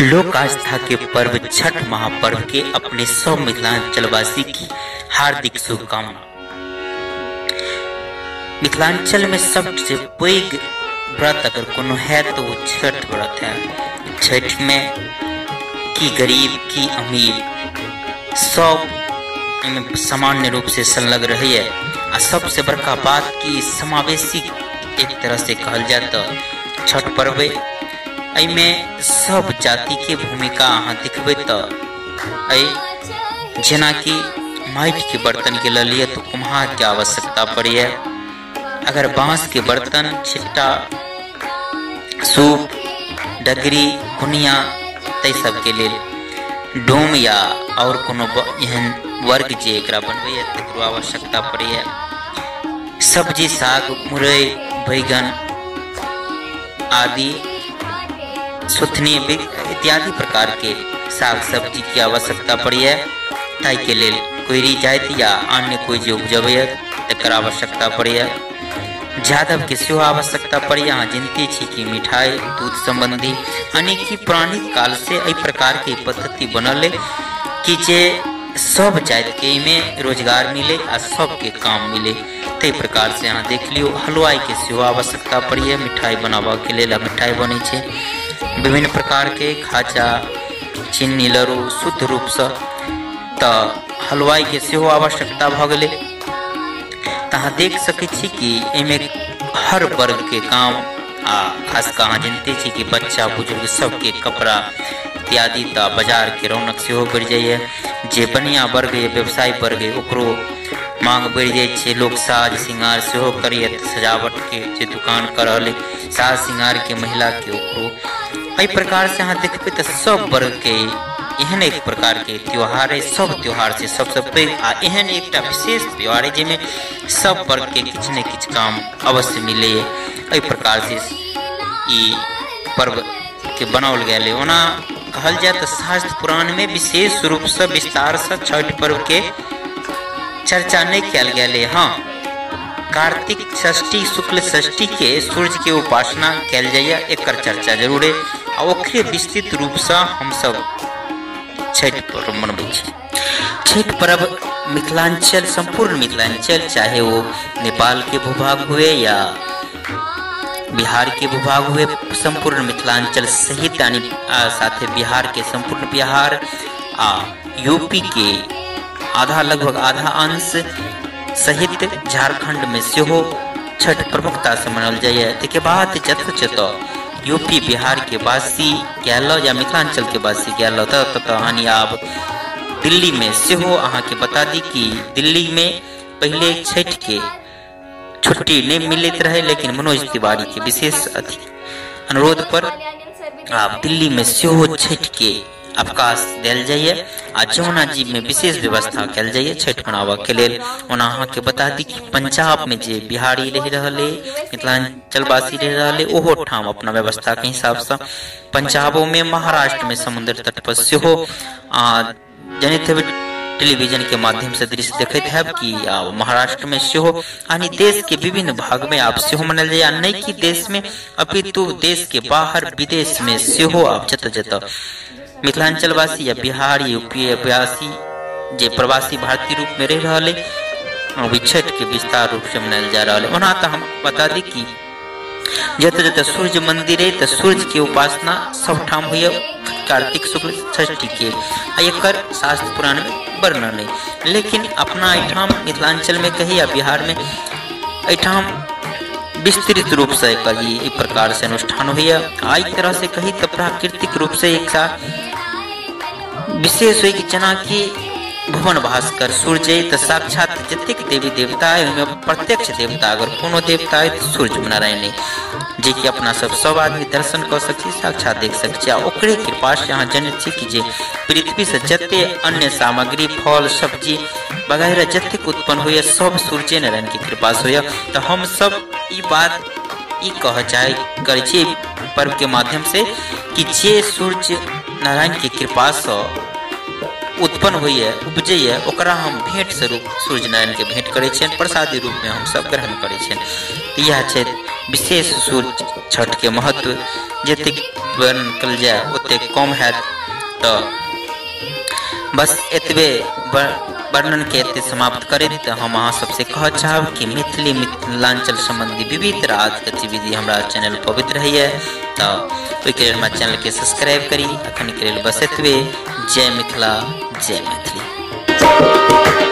लोक आस्था के पर्व छठ महापर्व के अपने सब मिथिलांचलवासी की हार्दिक शुभकामना। मिथिलांचल में सबसे पैघ व्रत अगर कोनो है तो वो छठ व्रत है। छठ में की गरीब की अमीर सब सामान्य रूप से संलग्न रही है। आ सबसे बड़का बात की समावेशी एक तरह से कहल जाए तो छठ पर्व एहिमे सब जाति के भूमिका अहाँ देखबै तो जेनाकि माटि के बर्तन के लऽ लिअ तो कुम्हार के आवश्यकता पड़ैए। अगर बांस के बर्तन, छिट्टा, सूप, डगरी, कुनिया ताहि सबके लेल डोम या और कोनो एहन वर्ग जे एकरा बनबैए तकरो आवश्यकता पड़ैए। सब्जी, साग, मुरई, बैगन आदि, सुथनी इत्यादि प्रकार के साग सब्जी के आवश्यकता पड़ैए। ताहिके लेल कोइरी जाति या अन्य कोई जे उपजबैए तकर आवश्यकता पड़ैए। जादव के सेहो आवश्यकता पड़ैए। अहाँ जनते छी कि मिठाई, दूध संबंधी यानी कि पौराणिक काल से एहि प्रकार के पद्धति बनल कि जे सब जाति के एहिमे रोजगार मिले आ सबके काम मिले। ताहि प्रकार से अहाँ देख लियौ हलवाई के सेहो आवश्यकता पड़ैए मिठाई बनाबऽ के लेल। आ मिठाई बनै छै विभिन्न प्रकार के, खाजा, चीनी, लड्डू शुद्ध रूपसँ, तऽ हलवाई के सेहो आवश्यकता भऽ गेलै। तऽ अहाँ देख सकै छी कि एहिमे हर वर्ग के काम आ खास कऽ अहाँ जनते छी कि बच्चा बुजुर्ग सबके कपड़ा इत्यादि, तऽ बाजार के रौनक सेहो बढ़ि जाइए। जे बनिया वर्ग यऽ, व्यवसाय वर्ग यऽ, ओकरो मांग बढ़ि जाइ छै। लोक साज श्रृंगार सेहो करैए, सजावट के जे दुकान कऽ रहल अइ साज श्रृंगार के महिला के ओकरो एहि प्रकार से अहाँ देखबै तऽ सब वर्ग के एहन एक प्रकार के त्योहार है। सब त्योहार से सबसे पैघ आ एहन एकटा विशेष त्योहार है जाहिमे सब वर्ग के किछु ने किछु काम अवश्य मिलैए। एहि प्रकार से ई पर्व के बनाओल गेल है। ओना कहल जाए तऽ शास्त्र पुराण में विशेष रूपसँ विस्तारसँ छठ पर्व के चर्चा नहीं कयल गेल है। हाँ, कार्तिक षष्ठी, शुक्ल षष्ठी के सूर्य के उपासना कयल जाइए, एकर चर्चा जरूर है। आ ओकरे विस्तृत रूपसँ हमसब छठि पर्व मनबै छी। छठि पर्व मिथिलांचल, संपूर्ण मिथिलांचल, चाहे वो नेपाल के भूभाग हुए या बिहार के भूभाग हुए, संपूर्ण मिथिलांचल सहित यानी साथे बिहार के संपूर्ण बिहार आ यूपी के आधा, लगभग आधा अंश सहित झारखंड में सेहो छठ प्रमुखता से मनाओल जाइए। ताहिके बाद जतऽ जतऽ यूपी बिहार के वासी गेल या मिथिलांचल के वासी गेल ततऽ ततऽ आब दिल्ली में सेहो अहाँके बता दी कि दिल्ली में पहिले छठ के छुट्टी नहीं मिलैत रहे, लेकिन मनोज तिवारी के विशेष अनुरोध पर आब दिल्ली में सेहो छठ के अवकाश देल जाइए आ जमुना जी में विशेष व्यवस्था कयल जाइए छठ मनाबऽ के लेल। ओना अहाँके बता दी कि पंजाब में जे बिहारी रहि रहल अइ, मिथिलांचलवासी रहि रहल अइ, ओहो ठाम अपना व्यवस्था के हिसाबसँ पंजाबो में, महाराष्ट्र में समुद्र तट पर सेहो जनैत हेबै, टेलीविजन के माध्यम से दृश्य देखैत हैब कि महाराष्ट्र में सेहो यानी देश के विभिन्न भाग में आब सेहो मनायल जाइए। नहि कि देश में अपितु देश के बाहर विदेश में सेहो आब जतऽ जतऽ मिथिलांचलवासी या बिहार, यूपी वासी जे प्रवासी भारतीय रूप में रहि रहल अइ, अभी छठ के विस्तार रूप से मनायल जा रहल है। ओना तऽ हम बता दी कि जतऽ जतऽ सूर्य मंदिर अइ तऽ सूर्य के उपासना सब ठाम होइए कार्तिक शुक्ल षष्ठी के, आ एकर शास्त्र पुराण में वर्णन अइ। लेकिन अपना एहिठाम मिथिलांचल में कही या बिहार में एहिठाम विस्तृत रूप से एकर ई प्रकार से अनुष्ठान होइए। आ एक तरह से कही तऽ प्राकृतिक रूप से एक विशेष होइ कि जेनाकि भुवन भास्कर सूर्य तऽ साक्षात जतेक देवी देवता है ओहिमे प्रत्यक्ष देवता अगर कोनो देवता है तऽ सूर्य नारायण है, जेकि अपना सब सब आदमी दर्शन कऽ सकै छी, साक्षात देख सकै छी। आ ओकरे कृपा से अहाँ जनैत छी कि जे पृथ्वी से जते अन्य सामग्री, फल, सब्जी वगैरह जतेक उत्पन्न होइए सब सूर्य नारायण के कृपा से होइए। तऽ हम सब ई बात ई कहऽ चाहे करै छी पर्व के माध्यम से कि जे सूर्य नारायण के कृपा से उत्पन्न होइए, उपजैए, ओकरा हम भेंट स्वरूप सूर्य नारायण के भेंट करै छियनि, प्रसादी रूप में हम सब ग्रहण करै छियनि। इएह छै विशेष सूर्य छठके महत्व जतेक वर्णन कयल जाय ओतेक कम हैत। तऽ बस एतबे वर्णनके एते समाप्त करैत हम अहाँ सबसे कहऽ चाहब कि मैथिली मिथिलांचल सम्बन्धी विविध राज गतिविधि हमरा चैनल पर अबैत रहैए, तऽ ओहिके लेल हमरा चैनलके सब्सक्राइब करी। अखनके लेल बस एतबे। जय मिथिला, जय मैथिली।